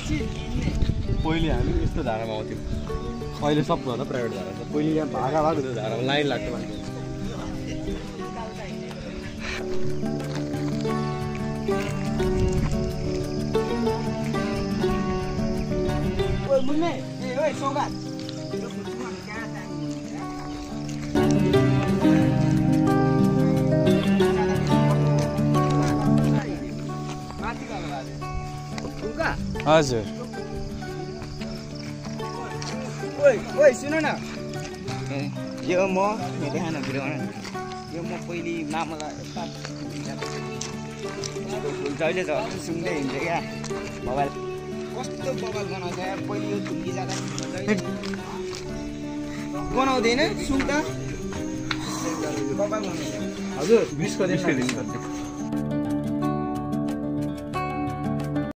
पहिले हामी यस्तो धारामा आउँथ्यौँ अहिले सबभन्दा प्राइभेट धारा छ पहिले यहाँ भागा भएको थियो धारामा लाइन लाग्थ्यो मान्छे हजुर ओइ सुन न यो म देखान भिडियो यो म पहिले मामालाई जहिले त सुन्दै हिँड्छ क्या मोबाइल कस्तो बबाल बनाउँछ यार पहिले यो झुल्की जाँदा बनाउँदैन सुन्दा बबाल बनाउँछ हजुर 20 को दिन